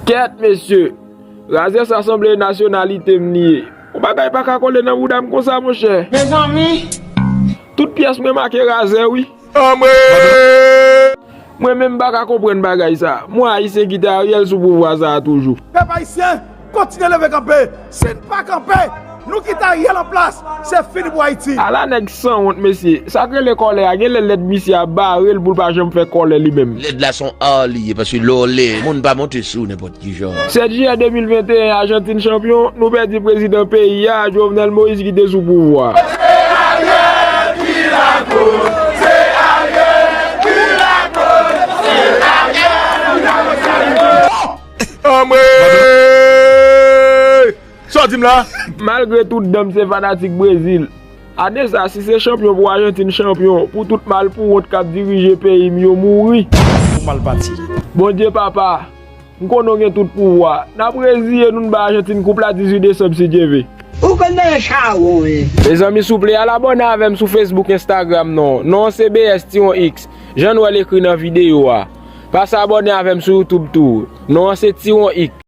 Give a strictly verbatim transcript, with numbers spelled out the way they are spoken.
Kèt, mesye! Razè sa sanble nasyonalite m li ye. Yon bagay pa ka kole nan bouda m konsa, monchè. Mezanmi! Tout pyès mwen make razè, wi. Anmwe! Mwen menm m pa ka konprann bagay sa. Mwen Ayisyen kite Ariel sou pouvwa sa a toujou. Pèp ayisyen, kontinye leve kanpe. Si n pa kanpe, nou kite Ariel an plas, se fini pou Ayiti. Ala nèg sanwont, mesye. Sa k rele kòlè a, gen lè lèd misye ap bare l pou l pa janm fè kòlè li menm. Lèd la se yon ar li ye, paske lè w lèd, moun pa monte sou nenpòt ki jan. Sèt jiyè de mil venteyen, Ajantin chanpyon, nou pèdi prezidan peyi a, Jovenel Moïse, ki te sou pouvwa. Anmwe! Sa w di m la? Malgre tout dan m se fanatik Brezil. Adesa, si se chanpyon pou Ajantin chanpyon, pou tout malpouwont k ap dirije peyi m yo mouri. Ou mal pati. Bondye papa, m konnen w gen tout pouvwa. N ap reziye nou, n ba Ajantin koup la dizuit desanm si Dye ve. Ou konn nan chawon, wi. Mezanmi, souple, al abòne avè m sou Facebook, Instagram, non. Non an se B S Tiwon X. Jan nou wè l ekri nan videyo a. Pase abòne avè m sou YouTube tou. Non an se Tiwon X.